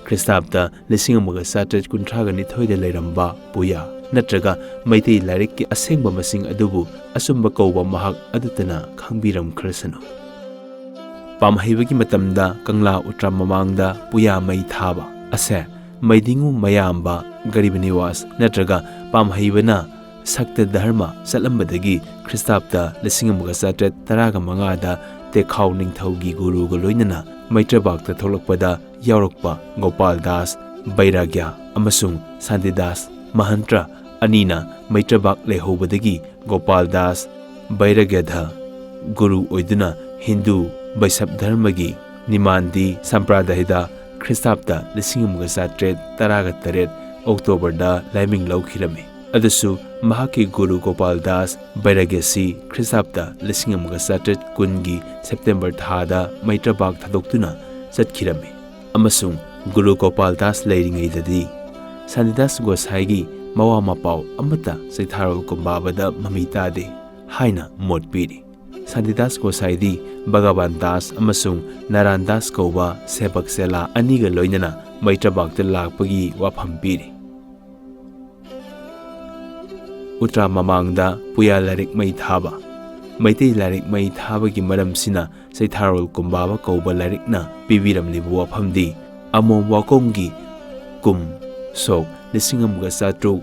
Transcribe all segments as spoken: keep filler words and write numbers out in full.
ꯈ꯭ꯔꯤꯁꯇꯥꯕꯇ ꯂꯤꯁꯤꯡ ꯑꯃꯒ ꯆꯥꯇ꯭ꯔꯦꯠ ꯀꯨꯟꯊ꯭ꯔꯥꯒ ꯅꯤꯊꯣꯏꯗ ꯂꯩꯔꯝꯕ ꯄꯨꯌꯥ ꯅꯠꯇ꯭ꯔꯒ ꯃꯩꯇꯩ ꯂꯥꯏꯔꯤꯛꯀꯤ ꯑꯁꯦꯡꯕ ꯃꯁꯤꯡ ꯑꯗꯨꯕꯨ ꯑꯆꯨꯝꯕ ꯀꯧꯕ ꯃꯍꯥꯛ ꯑꯗꯨꯇꯅ ꯈꯪꯕꯤꯔꯝꯈ꯭ꯔꯁꯅꯨ꯫ ꯄꯥꯝꯍꯩꯕꯒꯤ ꯃꯇꯝꯗ ꯀꯪꯂꯥ ꯎꯇ꯭ꯔꯥ ꯃꯃꯥꯡꯗ ꯄꯨꯌꯥ ꯃꯩ ꯊꯥꯕ ꯑꯁꯦ ꯃꯩꯗꯤꯡꯉꯨ ꯃꯌꯥꯝꯕ ꯒꯔꯤꯕ ꯅꯤꯋꯥꯁ ꯅꯠꯇ꯭ꯔꯒ ꯄꯥꯝꯍꯩꯕꯅ ꯁꯛꯇ ꯙꯔꯃ ꯆꯠꯂꯝꯕꯗꯒꯤ ꯈ꯭ꯔꯤꯁꯇꯥꯕꯇ ꯂꯤꯁꯤꯡ ꯑꯃꯒ ꯆꯥꯇ꯭ꯔꯦꯠ ꯇꯔꯥꯒ ꯃꯉꯥꯗ ꯇꯦꯈꯥꯎ ꯅꯤꯡꯊꯧꯒꯤ ꯒꯨꯔꯨꯒ ꯂꯣꯏꯅꯅ ꯃꯩꯇ꯭ꯔꯕꯥꯛꯇ ꯊꯣꯛꯂꯛꯄꯗ ꯌꯥꯎꯔꯛꯄ ꯒꯣꯄꯥꯜ ꯗꯥꯁ ꯕꯩꯔꯥꯒ꯭ꯌ ꯑꯃꯁꯨꯡ ꯁꯥꯟꯇꯤꯗꯥꯁ ꯃꯍꯟꯇ꯭ꯔ ꯑꯅꯤꯅ ꯃꯩꯇ꯭ꯔꯕꯥꯛ ꯂꯩꯍꯧꯕꯗꯒꯤ ꯒꯣꯄꯥꯜ ꯗꯥꯁ ꯕꯩꯔꯥꯒ꯭ꯌꯗ ꯒꯨꯔꯨ ꯑꯣꯏꯗꯨꯅ ꯍꯤꯟꯗꯨ ꯕꯩꯁꯕ ꯙꯔꯃꯒꯤ ꯅꯤꯃꯥꯟꯗꯤ ꯁꯝꯄ꯭ꯔꯗꯥꯌꯗ ꯈ꯭ꯔꯤꯁꯇꯥꯕꯇ ꯂꯤꯁꯤꯡ ꯑꯃꯒ ꯆꯥꯇ꯭ꯔꯦꯠ ꯇꯔꯥꯒ ꯇꯔꯦꯠ ꯑꯣꯛꯇꯣꯕꯔꯗ ꯂꯥꯏꯃꯤꯡ ꯂꯧꯈꯤꯔꯝꯃꯤ꯫ ꯑꯗꯨꯁꯨ ꯃꯍꯥꯛꯀꯤ ꯒꯨꯔꯨ ꯒꯣꯄꯥꯜ ꯗꯥꯁ ꯕꯩꯔꯥꯒ꯭ꯌꯁꯤ ꯈ꯭ꯔꯤꯁꯇꯥꯕꯇ ꯂꯤꯁꯤꯡ ꯑꯃꯒ ꯆꯥꯇ꯭ꯔꯦꯠ ꯀꯨꯟꯒꯤ ꯁꯦꯞꯇꯦꯝꯕꯔ ꯊꯥꯗ ꯃꯩꯇ꯭ꯔꯕꯥꯛ ꯊꯥꯗꯣꯛꯇꯨꯅ ꯆꯠꯈꯤꯔꯝꯃꯤ꯫ ꯑꯃꯁꯨꯡ ꯒꯨꯔꯨ ꯒꯣꯄꯥꯜ ꯗꯥꯁ ꯂꯩꯔꯤꯉꯩꯗꯗꯤ ꯁꯥꯟꯇꯤꯗꯥꯁ ꯒꯣꯁꯥꯏꯒꯤ ꯃꯋꯥ ꯃꯄꯥꯎ ꯑꯃꯠꯇ ꯆꯩꯊꯥꯔꯣꯜ ꯀꯨꯝꯕꯥꯕꯗ ꯃꯃꯤ ꯇꯥꯗꯦ ꯍꯥꯏꯅ ꯃꯣꯠ ꯄꯤꯔꯤ꯫ ꯁꯥꯟꯇꯤꯗꯥꯁ ꯒꯣꯁꯥꯏꯗꯤ ꯚꯒꯕꯥꯟ ꯗꯥꯁ ꯑꯃꯁꯨꯡ ꯅꯥꯔꯥꯟ ꯗꯥꯁ ꯀꯧꯕ ꯁꯦꯕꯛ ꯆꯦꯂꯥ ꯑꯅꯤꯒ ꯂꯣꯏꯅꯅ ꯃꯩꯇ꯭ꯔꯕꯥꯛꯇ ꯂꯥꯛꯄꯒꯤ ꯋꯥꯐꯝ ꯄꯤꯔꯤ꯫ ꯎꯇ꯭ꯔꯥ ꯃꯃꯥꯡꯗ ꯄꯨꯌꯥ ꯂꯥꯏꯔꯤꯛ ꯃꯩ ꯊꯥꯕ꯫ ꯃꯩꯇꯩ ꯂꯥꯏꯔꯤꯛ ꯃꯩ ꯊꯥꯕꯒꯤ ꯃꯔꯝꯁꯤꯅ ꯆꯩꯊꯥꯔꯣꯜ ꯀꯨꯝꯕꯥꯕ ꯀꯧꯕ ꯂꯥꯏꯔꯤꯛꯅ ꯄꯤꯕꯤꯔꯝꯂꯤꯕ ꯋꯥꯐꯝꯗꯤ ꯑꯃꯣꯝ ꯋꯥꯀꯣꯝꯒꯤ ꯀꯨꯝ ꯁꯣꯛ ꯂꯤꯁꯤꯡ ꯑꯃꯒ ꯆꯥꯇ꯭ꯔꯨꯛ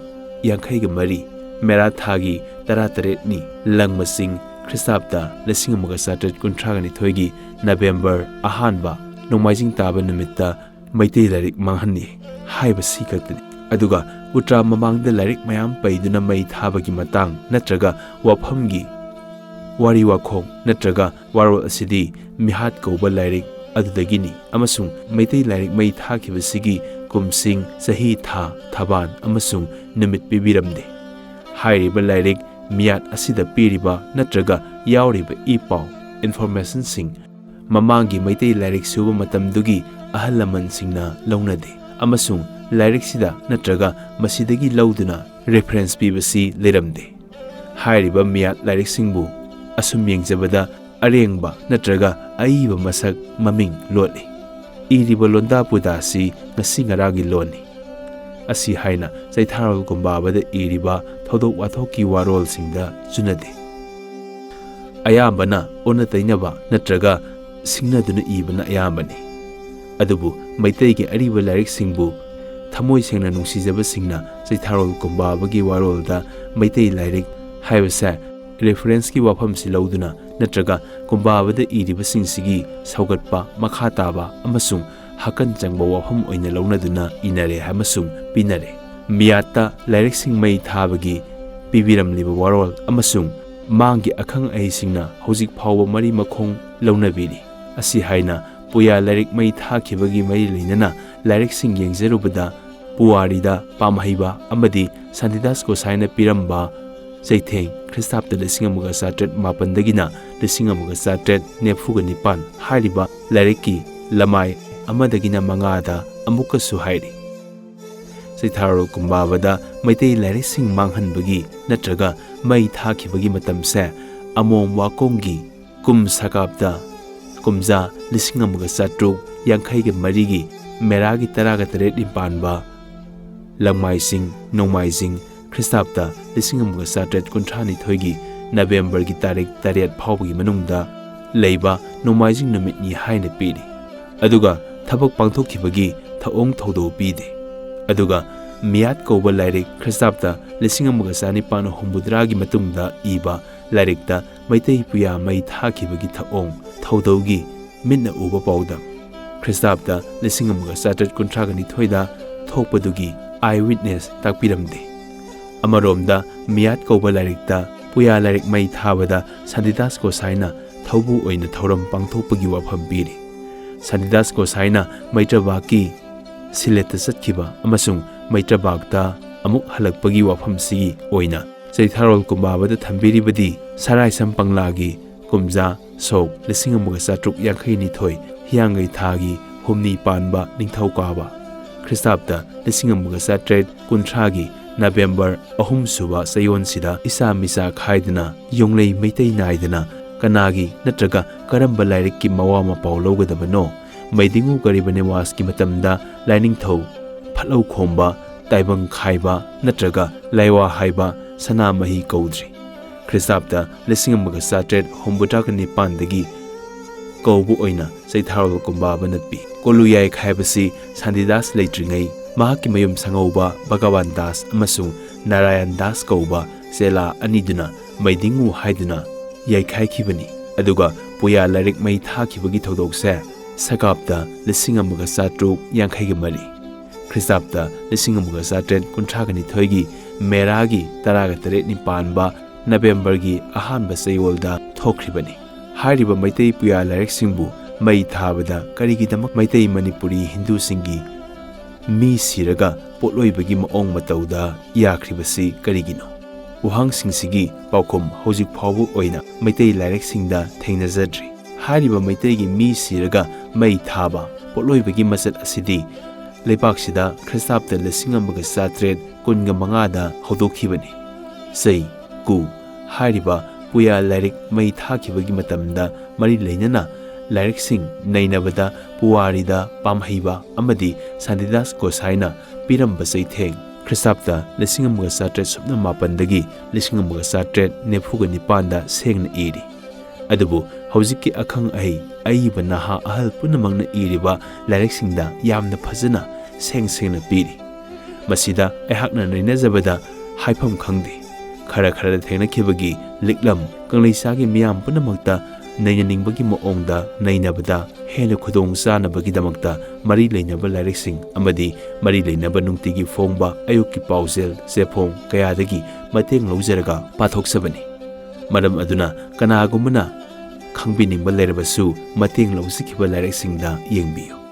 ꯌꯥꯡꯈꯩꯒ ꯃꯔꯤ, ꯃꯦꯔꯥ ꯊꯥꯒꯤ ꯇꯔꯥꯇꯔꯦꯠꯅꯤ, ꯂꯪꯕꯁꯤꯡ ꯈ꯭ꯔꯤꯁꯇꯥꯕꯇ ꯂꯤꯁꯤꯡ ꯑꯃꯒ ꯆꯥꯇ꯭ꯔꯦꯠ ꯀꯨꯟꯊ꯭ꯔꯥꯒ ꯅꯤꯊꯣꯏꯒꯤ ꯅꯕꯦꯝꯕꯔ ꯑꯍꯥꯟꯕ ꯅꯣꯡꯃꯥꯏꯖꯤꯡ ꯇꯥꯕ ꯅꯨꯃꯤꯠꯇ ꯃꯩꯇꯩ ꯂꯥꯏꯔꯤꯛ ꯃꯥꯡꯍꯟꯅꯤ ꯍꯥꯏꯕꯁꯤ ꯈꯛꯇꯅꯤ꯫ ꯑꯗꯨꯒ ꯎꯇ꯭ꯔꯥ ꯃꯃꯥꯡꯗ ꯂꯥꯏꯔꯤꯛ ꯃꯌꯥꯝ ꯄꯩꯗꯨꯅ ꯃꯩ ꯊꯥꯕꯒꯤ ꯃꯇꯥꯡ ꯅꯠꯇ꯭ꯔꯒ ꯋꯥꯐꯝꯒꯤ ꯋꯥꯔꯤ ꯋꯥꯈꯣꯡ ꯅꯠꯇ꯭ꯔꯒ ꯋꯥꯔꯣꯜ ꯑꯁꯤꯗꯤ ꯃꯤꯍꯥꯠ ꯀꯧꯕ ꯂꯥꯏꯔꯤꯛ ꯑꯗꯨꯗꯒꯤꯅꯤ ꯑꯃꯁꯨꯡ ꯃꯩꯇꯩ ꯂꯥꯏꯔꯤꯛ ꯃꯩ ꯊꯥꯈꯤꯕꯁꯤꯒꯤ ꯀꯨꯝꯁꯤꯡ, ꯆꯍꯤ, ꯊꯥ, ꯊꯕꯥꯟ ꯑꯃꯁꯨꯡ ꯅꯨꯃꯤꯠ ꯄꯤꯕꯤꯔꯝꯗꯦ꯫ ꯍꯥꯏꯔꯤꯕ ꯂꯥꯏꯔꯤꯛ ꯃꯤꯌꯥꯠ ꯑꯁꯤꯗ ꯄꯤꯔꯤꯕ ꯅꯠꯇ꯭ꯔꯒ ꯌꯥꯎꯔꯤꯕ ꯏ ꯄꯥꯎ, ꯏꯟꯐꯣꯔꯃꯦꯁꯟꯁꯤꯡ ꯃꯃꯥꯡꯒꯤ ꯃꯩꯇꯩ ꯂꯥꯏꯔꯤꯛ ꯁꯨꯕ ꯃꯇꯝꯗꯨꯒꯤ ꯑꯍꯜ ꯂꯃꯟꯁꯤꯡꯅ ꯂꯧꯅꯗꯦ ꯑꯃꯁꯨꯡ ꯂꯥꯏꯔꯤꯛꯁꯤꯗ ꯅꯠꯇ꯭ꯔꯒ ꯃꯁꯤꯗꯒꯤ ꯂꯧꯗꯨꯅ ꯔꯦꯐꯔꯦꯟꯁ ꯄꯤꯕꯁꯤ ꯂꯩꯔꯝꯗꯦ꯫ ꯍꯥꯏꯔꯤꯕ ꯃꯤꯌꯥꯠ ꯂꯥꯏꯔꯤꯛꯁꯤꯡꯕꯨ ꯑꯁꯨꯝ ꯌꯦꯡꯖꯕꯗ ꯑꯔꯦꯡꯕ ꯅꯠꯇ꯭ꯔꯒ ꯑꯏꯕ ꯃꯁꯛ ꯃꯃꯤꯡ ꯂꯣꯠꯂꯤ꯫ ꯏꯔꯤꯕ ꯂꯣꯟꯗꯥ ꯄꯨꯗꯥꯁꯤ ꯉꯁꯤ ꯉꯔꯥꯡꯒꯤ ꯂꯣꯟꯅꯤ꯫ ꯑꯁꯤ ꯍꯥꯏꯅ ꯆꯩꯊꯥꯔꯣꯜ ꯀꯨꯝꯕꯥꯕꯗ ꯏꯔꯤꯕ ꯊꯧꯗꯣꯛ ꯋꯥꯊꯣꯛꯀꯤ ꯋꯥꯔꯣꯜꯁꯤꯡꯗ ꯆꯨꯅꯗꯦ꯫ ꯑꯌꯥꯝꯕꯅ ꯑꯣꯟꯅ ꯇꯩꯅꯕ ꯅꯠꯇ꯭ꯔꯒ ꯁꯤꯡꯅꯗꯨꯅ ꯏꯕꯅ ꯑꯌꯥꯝꯕꯅꯤ꯫ ꯑꯗꯨꯕꯨ ꯃꯩꯇꯩꯒꯤ ꯑꯔꯤꯕ ꯂꯥꯏꯔꯤꯛꯁꯤꯡꯕꯨ ꯊꯃꯣꯏ ꯁꯦꯡꯅ ꯅꯨꯡꯁꯤꯖꯕꯁꯤꯡꯅ ꯆꯩꯊꯥꯔꯣꯜ ꯀꯨꯝꯕꯥꯕꯒꯤ ꯋꯥꯔꯣꯜꯗ ꯃꯩꯇꯩ ꯂꯥꯏꯔꯤꯛ ꯍꯥꯏꯕꯁꯦ ꯔꯦꯐꯔꯦꯟꯁꯀꯤ ꯋꯥꯐꯝꯁꯤ ꯂꯧꯗꯨꯅ ꯅꯠꯇ꯭ꯔꯒ ꯀꯨꯝꯕꯥꯕꯗ ꯏꯔꯤꯕꯁꯤꯡꯁꯤꯒꯤ ꯁꯧꯒꯠꯄ ꯃꯈꯥ ꯇꯥꯕ ꯑꯃꯁꯨꯡ ꯍꯥꯀꯟ ꯆꯪꯕ ꯋꯥꯐꯝ ꯑꯣꯏꯅ ꯂꯧꯅꯗꯨꯅ ꯏꯅꯔꯦ ꯑꯃꯁꯨꯡ ꯄꯤꯅꯔꯦ꯫ ꯃꯤꯌꯥꯠꯇ ꯂꯥꯏꯔꯤꯛꯁꯤꯡ ꯃꯩ ꯊꯥꯕꯒꯤ ꯄꯤꯕꯤꯔꯝꯂꯤꯕ ꯋꯥꯔꯣꯜ ꯑꯃꯁꯨꯡ ꯃꯥꯡꯒꯤ ꯑꯈꯪ ꯑꯍꯩꯁꯤꯡꯅ ꯍꯧꯖꯤꯛ ꯐꯥꯎꯕ ꯃꯔꯤ ꯃꯈꯣꯡ ꯂꯧꯅꯕꯤꯔꯤ꯫ ꯑꯁꯤ ꯍꯥꯏꯅ ꯄꯨꯌꯥ ꯂꯥꯏꯔꯤꯛ ꯃꯩ ꯊꯥꯈꯤꯕꯒꯤ ꯃꯔꯤ ꯂꯩꯅꯅ ꯂꯥꯏꯔꯤꯛꯁꯤꯡ ꯌꯦꯡꯖꯔꯨꯕꯗ ꯄꯨꯋꯥꯔꯤꯗ ꯄꯥꯝꯍꯩꯕ ꯑꯃꯗꯤ ꯁꯥꯟꯇꯤꯗꯥꯁ ꯒꯣꯁꯥꯏꯅ ꯄꯤꯔꯝꯕ ꯆꯩꯊꯦꯡ ꯈ꯭ꯔꯤꯁꯇꯥꯕꯇ ꯂꯤꯁꯤꯡ ꯑꯃꯒ ꯆꯥꯇ꯭ꯔꯦꯠ ꯃꯥꯄꯟꯗꯒꯤꯅ ꯂꯤꯁꯤꯡ ꯑꯃꯒ ꯆꯥꯇ꯭ꯔꯦꯠ ꯅꯤꯐꯨꯒ ꯅꯤꯄꯥꯟ ꯍꯥꯏꯔꯤꯕ ꯂꯥꯏꯔꯤꯛꯀꯤ ꯂꯃꯥꯏ ꯑꯃꯗꯒꯤꯅ ꯃꯉꯥꯗ ꯑꯃꯨꯛꯀꯁꯨ ꯍꯥꯏꯔꯤ꯫ ꯆꯩꯊꯥꯔꯣꯜ ꯀꯨꯝꯕꯥꯕꯗ ꯃꯩꯇꯩ ꯂꯥꯏꯔꯤꯛꯁꯤꯡ ꯃꯥꯡꯍꯟꯕꯒꯤ ꯅꯠꯇ꯭ꯔꯒ ꯃꯩ ꯊꯥꯈꯤꯕꯒꯤ ꯃꯇꯝꯁꯦ ꯑꯃꯣꯝ ꯋꯥꯀꯣꯡꯒꯤ ꯀꯨꯝ ꯁꯀꯥꯞꯇ ꯀꯨꯝꯖꯥ ꯂꯤꯁꯤꯡ ꯑꯃꯒ ꯆꯥꯇ꯭ꯔꯨꯛ ꯌꯥꯡꯈꯩꯒ ꯃꯔꯤꯒꯤ ꯃꯦꯔꯥꯒꯤ ꯇꯔꯥꯒ ꯇꯔꯦꯠꯅꯤ ꯄꯥꯟꯕ ꯂꯪꯃꯥꯏꯖꯤꯡ, ꯅꯣꯡꯃꯥꯏꯖꯤꯡ, ꯈ꯭ꯔꯤꯁꯇꯥꯕꯇ ꯂꯤꯁꯤꯡ ꯑꯃꯒ ꯆꯥꯇ꯭ꯔꯦꯠ ꯀꯨꯟꯊ꯭ꯔꯥꯅꯤꯊꯣꯏꯒꯤ ꯅꯕꯦꯝꯕꯔꯒꯤ ꯇꯥꯔꯤꯛ ꯇꯔꯦꯠ ꯐꯥꯎꯕꯒꯤ ꯃꯅꯨꯡꯗ ꯂꯩꯕ ꯅꯣꯡꯃꯥꯏꯖꯤꯡ ꯅꯨꯃꯤꯠꯅꯤ ꯍꯥꯏꯅ ꯄꯤꯔꯤ꯫ ꯑꯗꯨꯒ ꯊꯕꯛ ꯄꯥꯡꯊꯣꯛꯈꯤꯕꯒꯤ ꯊꯧꯑꯣꯡ ꯊꯧꯗꯧ ꯄꯤꯗꯦ꯫ ꯑꯗꯨꯒ ꯃꯤꯌꯥꯠ ꯀꯧꯕ ꯂꯥꯏꯔꯤꯛ ꯈ꯭ꯔꯤꯁꯇꯥꯕꯇ ꯂꯤꯁꯤꯡ ꯑꯃꯒ ꯆꯥꯅꯤꯄꯥꯟ ꯍꯨꯝꯐꯨꯇꯔꯥꯒꯤ ꯃꯇꯨꯡꯗ ꯏꯕ ꯂꯥꯏꯔꯤꯛꯇ ꯃꯩꯇꯩ ꯄꯨꯌꯥ ꯃꯩ ꯊꯥꯈꯤꯕꯒꯤ ꯊꯧꯑꯣꯡ ꯊꯧꯗꯧꯒꯤ ꯃꯤꯠꯅ ꯎꯕ ꯄꯥꯎꯗꯝ ꯈ꯭ꯔꯤꯁꯇꯥꯕꯇ ꯂꯤꯁꯤꯡ ꯑꯃꯒ ꯆꯥꯇ꯭ꯔꯦꯠ ꯀꯨꯟꯊ꯭ꯔꯥꯒ ꯅꯤꯊꯣꯏꯗ ꯊꯣꯛꯄꯗꯨꯒꯤ ꯑꯥꯏ ꯋꯤꯠꯅꯦꯁ ꯇꯥꯛꯄꯤꯔꯝꯗꯦ꯫ ꯑꯃꯔꯣꯝꯗ ꯃꯤꯌꯥꯠ ꯀꯧꯕ ꯂꯥꯏꯔꯤꯛꯇ ꯄꯨꯌꯥ ꯂꯥꯏꯔꯤꯛ ꯃꯩ ꯊꯥꯕꯗ ꯁꯥꯟꯇꯤꯗꯥꯁ ꯒꯣꯁꯥꯏꯅ ꯊꯧꯕꯨ ꯑꯣꯏꯅ ꯊꯧꯔꯝ ꯄꯥꯡꯊꯣꯛꯄꯒꯤ ꯋꯥꯐꯝ ꯄꯤꯔꯤ꯫ ꯁꯥꯟꯇꯤꯗꯥꯁ ꯒꯣꯁꯥꯏꯅ ꯃꯩꯇ꯭ꯔꯕꯥꯛꯀꯤ ꯁꯤꯂꯦꯠꯇ ꯆꯠꯈꯤꯕ ꯑꯃꯁꯨꯡ ꯃꯩꯇ꯭ꯔꯕꯥꯛꯇ ꯑꯃꯨꯛ ꯍꯜꯂꯛꯄꯒꯤ ꯋꯥꯐꯝꯁꯤꯒꯤ ꯑꯣꯏꯅ ꯆꯩꯊꯥꯔꯣꯜ ꯀꯨꯝꯕꯥꯕꯗ ꯊꯝꯕꯤꯔꯤꯕꯗꯤ ꯁꯔꯥꯏꯁꯝ ꯄꯪꯂꯥꯒꯤ ꯀꯨꯝꯖꯥ ꯁꯣꯛ ꯂꯤꯁꯤꯡ ꯑꯃꯒ ꯆꯥꯇ꯭ꯔꯨꯛ ꯌꯥꯡꯈꯩ ꯅꯤꯊꯣꯏ ꯍꯤꯌꯥꯡꯒꯩ ꯊꯥꯒꯤ ꯍꯨꯝꯅꯤ ꯄꯥꯟꯕ ꯅꯤꯡꯊꯧꯀꯥꯕ ꯈ꯭ꯔꯤꯁꯇꯥꯕꯇ ꯂꯤꯁꯤꯡ ꯑꯃꯒ ꯆꯥꯇ꯭ꯔꯦꯠ ꯀꯨꯟꯊ꯭ꯔꯥꯒꯤ ꯅꯕꯦꯝꯕꯔ ꯑꯍꯨꯝ ꯁꯨꯕ ꯆꯌꯣꯜꯁꯤꯗ ꯏꯆꯥ ꯃꯤꯆꯥ ꯈꯥꯏꯗꯅ ꯌꯣꯡꯂꯩ ꯃꯩꯇꯩ ꯅꯥꯏꯗꯅ ꯀꯅꯥꯒꯤ ꯅꯠꯇ꯭ꯔꯒ ꯀꯔꯝꯕ ꯂꯥꯏꯔꯤꯛꯀꯤ ꯃꯋꯥ ꯃꯄꯥꯎ ꯂꯧꯒꯗꯕꯅꯣ ꯃꯩꯗꯤꯡꯉꯨ ꯒꯔꯤꯕ ꯅꯤꯋꯥꯖꯀꯤ ꯃꯇꯝꯗ ꯂꯥꯏꯅꯤꯡꯊꯧ ꯐꯠꯂꯧ ꯈꯣꯝꯕ, ꯇꯥꯏꯕꯪ ꯈꯥꯏꯕ ꯅꯠꯇ꯭ꯔꯒ ꯂꯥꯏꯋꯥ ꯍꯥꯏꯕ ꯁꯅꯥꯃꯍꯤ ꯀꯧꯗ꯭ꯔꯤ꯫ ꯈ꯭ꯔꯤꯁꯇꯥꯕꯗ ꯂꯤꯁꯤꯡ ꯑꯃꯒ ꯆꯥꯇ꯭ꯔꯦꯠ ꯍꯨꯝꯐꯨꯇꯔꯥꯒ ꯅꯤꯄꯥꯟꯗꯒꯤ ꯀꯧꯕ ꯑꯣꯏꯅ ꯆꯩꯊꯥꯔꯣꯜ ꯀꯨꯝꯕꯥꯕꯅ ꯄꯤ꯫ ꯀꯣꯂꯨꯌꯥꯏ ꯈꯥꯏꯕꯁꯤ ꯁꯥꯟꯇꯤꯗꯥꯁ ꯂꯩꯇ꯭ꯔꯤꯉꯩ ꯃꯍꯥꯛꯀꯤ ꯃꯌꯨꯝ ꯁꯪꯍꯧꯕ ꯚꯒꯋꯥꯟ ꯗꯥꯁ ꯑꯃꯁꯨꯡ ꯅꯥꯔꯥꯌꯟ ꯗꯥꯁ ꯀꯧꯕ ꯆꯦꯂꯥ ꯑꯅꯤꯗꯨꯅ ꯃꯩꯗꯤꯡꯉꯨ ꯍꯥꯏꯗꯨꯅ ꯌꯩꯈꯥꯏꯈꯤꯕꯅꯤ꯫ ꯑꯗꯨꯒ ꯄꯨꯌꯥ ꯂꯥꯏꯔꯤꯛ ꯃꯩ ꯊꯥꯈꯤꯕꯒꯤ ꯊꯧꯗꯣꯛꯁꯦ ꯁꯒꯥꯞꯇ ꯂꯤꯁꯤꯡ ꯑꯃꯒ ꯆꯥꯇ꯭ꯔꯨꯛ ꯌꯥꯡꯈꯩꯒ ꯃꯔꯤ, ꯈ꯭ꯔꯤꯁꯇꯥꯕꯇ ꯂꯤꯁꯤꯡ ꯑꯃꯒ ꯆꯥꯇ꯭ꯔꯦꯠ ꯀꯨꯟꯊ꯭ꯔꯥꯒ ꯅꯤꯊꯣꯏꯒꯤ ꯃꯦꯔꯥꯒꯤ ꯇꯔꯥꯒ ꯇꯔꯦꯠꯅꯤ ꯄꯥꯟꯕ ꯅꯕꯦꯝꯕꯔꯒꯤ ꯑꯍꯥꯟꯕ ꯆꯌꯣꯜꯗ ꯊꯣꯛꯈ꯭ꯔꯤꯕꯅꯤ꯫ ꯍꯥꯏꯔꯤꯕ ꯃꯩꯇꯩ ꯄꯨꯌꯥ ꯂꯥꯏꯔꯤꯛꯁꯤꯡꯕꯨ ꯃꯩ ꯊꯥꯕꯗ ꯀꯔꯤꯒꯤꯗꯃꯛ ꯃꯩꯇꯩ ꯃꯅꯤꯄꯨꯔꯤ ꯍꯤꯟꯗꯨꯁꯤꯡꯒꯤ ꯃꯤ ꯁꯤꯔꯒ ꯄꯣꯠꯂꯣꯏꯕꯒꯤ ꯃꯑꯣꯡ ꯃꯇꯧꯗ ꯌꯥꯈ꯭ꯔꯤꯕꯁꯤ ꯀꯔꯤꯒꯤꯅꯣ? ꯋꯥꯍꯪꯁꯤꯡꯁꯤꯒꯤ ꯄꯥꯎꯈꯨꯝ ꯍꯧꯖꯤꯛ ꯐꯥꯎꯕ ꯑꯣꯏꯅ ꯃꯩꯇꯩ ꯂꯥꯏꯔꯤꯛꯁꯤꯡꯗ ꯊꯦꯡꯅꯖꯗ꯭ꯔꯤ꯫ ꯍꯥꯏꯔꯤꯕ ꯃꯩꯇꯩꯒꯤ ꯃꯤ ꯁꯤꯔꯒ ꯃꯩ ꯊꯥꯕ ꯄꯣꯠꯂꯣꯏꯕꯒꯤ ꯃꯆꯠ ꯑꯁꯤꯗꯤ ꯂꯩꯕꯥꯛꯁꯤꯗ ꯈ꯭ꯔꯤꯁꯇꯥꯕꯇ ꯂꯤꯁꯤꯡ ꯑꯃꯒ ꯆꯥꯇ꯭ꯔꯦꯠ ꯀꯨꯟꯒ ꯃꯉꯥꯗ ꯍꯧꯗꯣꯛꯈꯤꯕꯅꯤ꯫ ꯆꯩ ꯀꯨ ꯍꯥꯏꯔꯤꯕ ꯄꯨꯌꯥ ꯂꯥꯏꯔꯤꯛ ꯃꯩ ꯊꯥꯈꯤꯕꯒꯤ ꯃꯇꯝꯗ ꯃꯔꯤ ꯂꯩꯅꯅ ꯂꯥꯏꯔꯤꯛꯁꯤꯡ ꯅꯩꯅꯕꯗ ꯄꯨꯋꯥꯔꯤꯗ ꯄꯥꯝꯍꯩꯕ ꯑꯃꯗꯤ ꯁꯥꯟꯇꯤꯗꯥꯁ ꯒꯣꯁꯥꯏꯅ ꯄꯤꯔꯝꯕ ꯆꯩꯊꯦꯡ ꯈ꯭ꯔꯤꯁꯇꯥꯕꯇ ꯂꯤꯁꯤꯡ ꯑꯃꯒ ꯆꯥꯇ꯭ꯔꯦꯠ ꯁꯨꯞꯅ ꯃꯥꯄꯟꯗꯒꯤ ꯂꯤꯁꯤꯡ ꯑꯃꯒ ꯆꯥꯇ꯭ꯔꯦꯠ ꯅꯤꯐꯨꯒ ꯅꯤꯄꯥꯟꯗ ꯁꯦꯡꯅ ꯏꯔꯤ꯫ ꯑꯗꯨꯕꯨ ꯍꯧꯖꯤꯛꯀꯤ ꯑꯈꯪ ꯑꯍꯩ ꯑꯏꯕ ꯅꯍꯥ ꯑꯍꯜ ꯄꯨꯝꯅꯃꯛꯅ ꯏꯔꯤꯕ ꯂꯥꯏꯔꯤꯛꯁꯤꯡꯗ ꯌꯥꯝꯅ ꯐꯖꯅ ꯁꯦꯡ ꯁꯦꯡꯅ ꯄꯤꯔꯤ꯫ ꯃꯁꯤꯗ ꯑꯩꯍꯥꯛꯅ ꯅꯩꯅꯖꯕꯗ ꯍꯥꯏꯐꯝ ꯈꯪꯗꯦ꯫ ꯈꯔ ꯈꯔꯗ ꯊꯦꯡꯅꯈꯤꯕꯒꯤ ꯂꯤꯛꯂꯝ ꯀꯪꯂꯩꯁꯥꯒꯤ ꯃꯤꯌꯥꯝ ꯄꯨꯝꯅꯃꯛꯇ ꯅꯩꯅꯅꯤꯡꯕꯒꯤ ꯃꯑꯣꯡꯗ ꯅꯩꯅꯕꯗ ꯍꯦꯟꯅ ꯈꯨꯗꯣꯡ ꯆꯥꯅꯕꯒꯤꯗꯃꯛꯇ ꯃꯔꯤ ꯂꯩꯅꯕ ꯂꯥꯏꯔꯤꯛꯁꯤꯡ ꯑꯃꯗꯤ ꯃꯔꯤ ꯂꯩꯅꯕ ꯅꯨꯡꯇꯤꯒꯤ ꯐꯣꯡꯕ ꯑꯌꯨꯛꯀꯤ ꯄꯥꯎꯖꯦꯜ ꯆꯦꯐꯣꯡ ꯀꯌꯥꯗꯒꯤ ꯃꯇꯦꯡ ꯂꯧꯖꯔꯒ ꯄꯥꯊꯣꯛꯆꯕꯅꯤ꯫ ꯃꯔꯝ ꯑꯗꯨꯅ ꯀꯅꯥꯒꯨꯝꯕꯅ ꯈꯪꯕꯤꯅꯤꯡꯕ ꯂꯩꯔꯕꯁꯨ ꯃꯇꯦꯡ ꯂꯧꯖꯈꯤꯕ ꯂꯥꯏꯔꯤꯛꯁꯤꯡꯗ ꯌꯦꯡꯕꯤꯌꯨ꯫